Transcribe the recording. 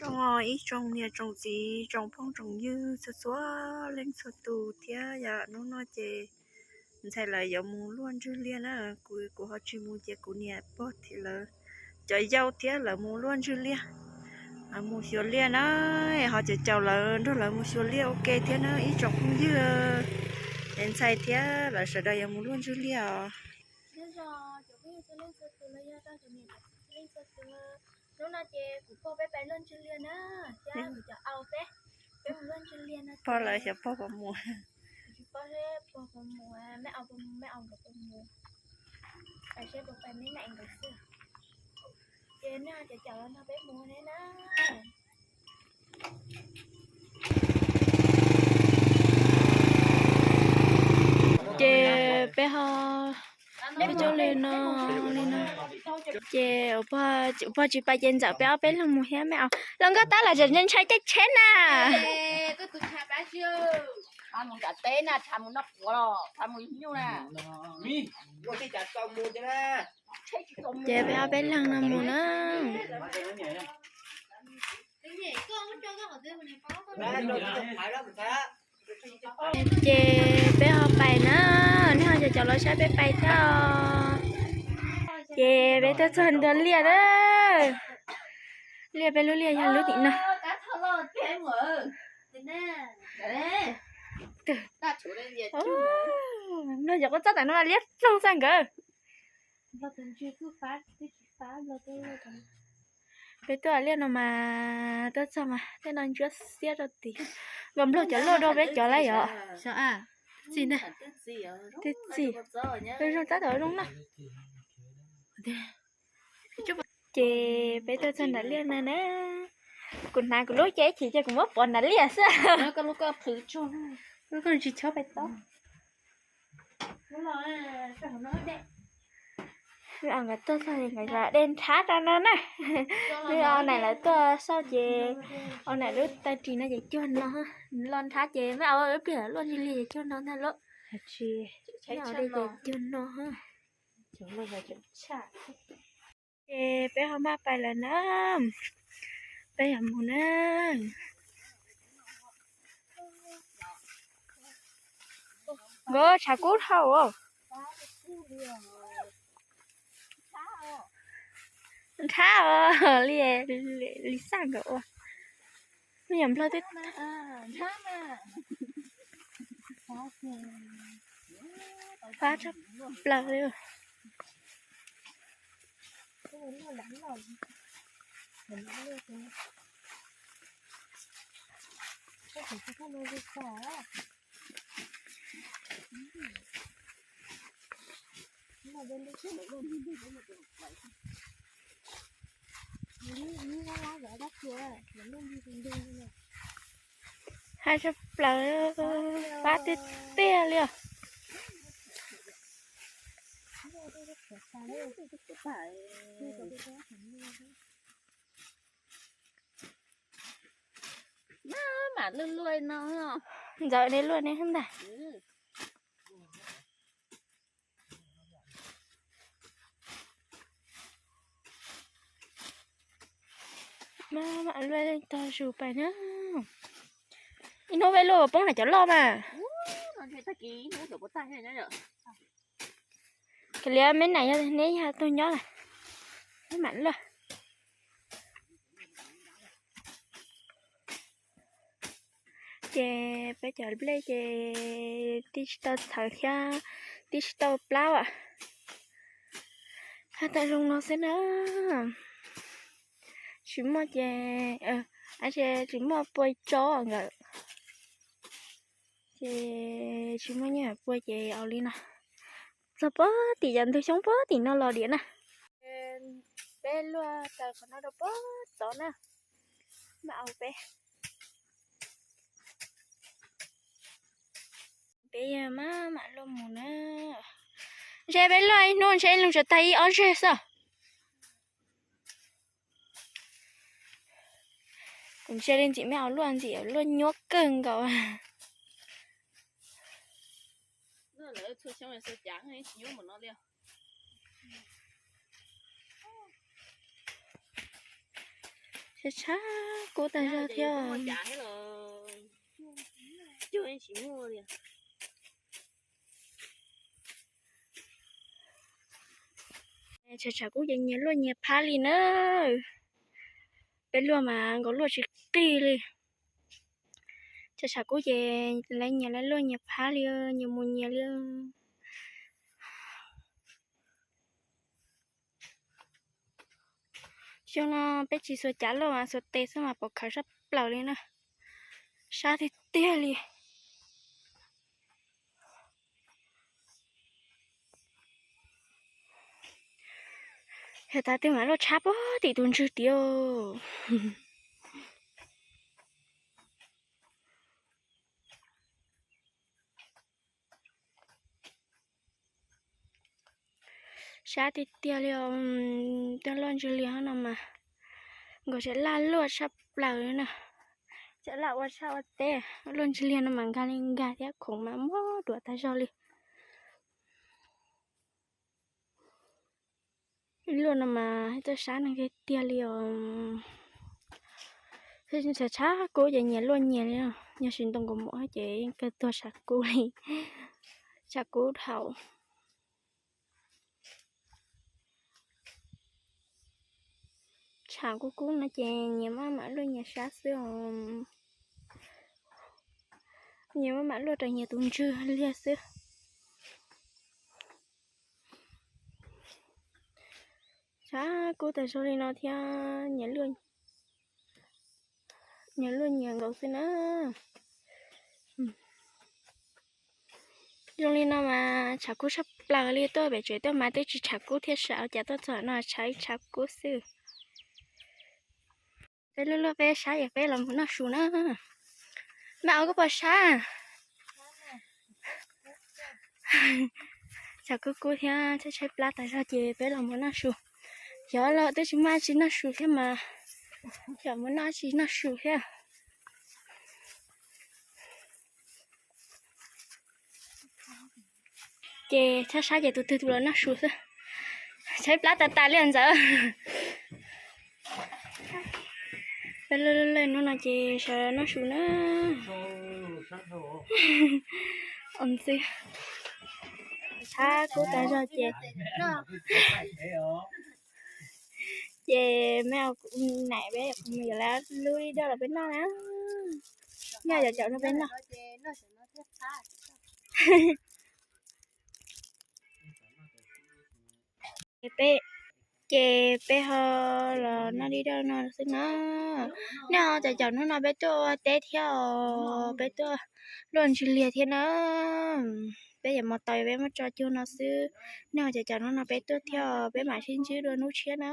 Zoo ib tsoom niam tsoom txiv tsoom phooj tsoom ywg txhua txhua leej txhua tus thiab yom. Hnub no ces ntxhais lawv yuav mus luaj ntswg liaj na, kuv kuv ho tsis mus ces kuv niam pog thiab lawv cov yau thiab lawv mus luaj ntswg liaj, mus xyuas liaj na, ho caum caum lawv nrog lawv mus xyuas liaj ua ke thiab na ib tsoom phooj ywg. Es ntxhais thiab lawv sawv daws yuav mus luaj ntswg liaj os. Hnub no ces kuv pog peb pais luaj ntswg liaj na, thiab kuv cov au peb, peb mus luaj ntswg liaj no. Pog lawv xyov pog puas mus. Tsis paub seb pog puas mus, meb au puas mus, meb au nkawd puas mus, pais seb puas pais meb nam nkawd xwb. Ces nej caum caum los nrog peb mus ne na. Ces peb ho, peb coj li no, li no. Ces pog tsis pais ces ntxawm peb ob peb leeg mus thiab meb au. Los nkauj tab los tseem ntshai caij tsheb na. Ces peb ob peb leeg no mus na. Ces peb ho pais na, nej ho caum caum los saib peb pais thiab os. Ces peb tuaj txog ntua liaj na. Liaj peb lub liaj yog lub tim no. Nplog cov kua txob tam no liab ploog xwb nkawd. Peb tuaj liaj no mas tuaj txog mas tej no ntsuab xiab rau tid. Nkaus nplog cov luaj dua peb cov lawm yom. Txi na, twb txi, zoo tab tom zoo na. Ces peb tuaj txog nram liaj no na, kuv hnav kuv lub ces ib chim ces kuv muab pov nram liaj xwb. Koj tsis chob pais tod. Wb au nkawd tuaj txog nkawd de nrhab rau no na. Wb au nam lawv tuaj xauj ces au nam lub tag ris no ces cuag no, los nrhab ces meb au wb pliag luaj ntsis li ces cuag no ntag lauj. Meb au de ces cuag no. Ces peb ho maj pais lawm na, peb yuav mus na. Nkawd tshav kub dhau. Nrhab os, li, li xaj nkawd ua. Me nyuam nplog twb fab tshaj plaws li. Haj tshaj plaws, fab tiag tiag li os. Mam luaj luaj no. Ntxawm ne luaj ne ntag. Mam luaj leej tog zus pais na. Ib hnub peb luaj poob nram cov loj mas. Kav liam meb nam yog neb yog tug nyob lawm, peb mam luaj. Ces peb cov nplej ces tij tsis tau txhawv thiab, tij tsis tau plab as. Haj tau zoo no xwb na. Tsis muaj ces, tsis muaj pua tso nkawd. Ces tsis muaj nyiaj pua ces au li no. Txog puag tim cov ntug xyoob puag tim no los diam na. Peb luaj taws qhov no rau puag tod na. Mam au peb. Peb mam mam luaj mus na. Ntshe peb luaj ib hnub ntshe ib leeg tsuas tag ib ob zeg xwb. Kuv ntsia li ntxim meb au luaj ntxim luaj nyuab kawg nkaus. Tshab tshab Kub tag zog thiab. Tshav kub ces nyias luaj nyias phab li na. Peb luaj mas nkaus luaj tsis qig li. Tshav kub ces lawv nyias lawv luaj nyias phab li, nyias mus nyias li. Xyoo no peb tsis xuas cav luaj mas xuas tes xwb mas pom khawv sab plaws li na. Sab tiag tiag li. Yog tas twg mam luaj tshab puag tim tus ntswg tiag. Sab tiag tiag li os. Tej loj ntsws liag no mas nkaus tseem laj luaj tshaj plaws li na. Tseem laj ua tshaj ua teb, loj ntsws liag no mas nkag li nkag thiab, khoom mas muab duav tag zog li. Luaj no mas tuaj sab neeg tiag tiag li os. Tshav kub ces nyias luaj nyias li, yog tsis ntoo nkaus mom ces yeej kawg tuag tshav kub li. Tshav kub dhau. Tshav kub kub no ces nyias maj mam luaj nyias sab xwb os. Nyias maj mam luaj rau nyias tus ntswg liag xwb. Tshav kub tag zog li no thiab, nyias luaj nyias nkaus xwb na. Zoo li no mas tshav kub tshaj plaws li, tuaj pem tsev tuaj mas twb tsis tshav kub thiab, sav ua cas tuaj txog no tshav ib tshav kub xwb. Peb luaj luaj peb sab es peb los mus noj su na. Maj au koj puas sab? Tshav kub kub thiab tshaib tshaib plab tas zog ces peb los mus noj su. Xyov los twb tsis muaj tsis noj su thiab mas, xyov mus noj tsis noj su thiab. Ces tshaib sab ces tus twg tus los noj su xwb. Tshaib plab tas tas li ntxawm. Peb luaj luaj hnub no ces sawv noj su na. Ntxwb, tshav kub tas zog ces, ces me niam peb yuav lawv lub dib dawj los peb noj na. Noj cov caum no peb noj. Peb, ces peb ho los noj dib dawj no xwb na. Nej ho, cov caum hnub no peb tuaj ua teb thiab os, peb tuaj luaj ntsws liag thiab na. Peb yuav mus tau, peb muab tso cuag no xwb. Nej ho, cov caum hnub no peb tuaj thiab os, peb mam sib ntsib dua hnub tshiab na.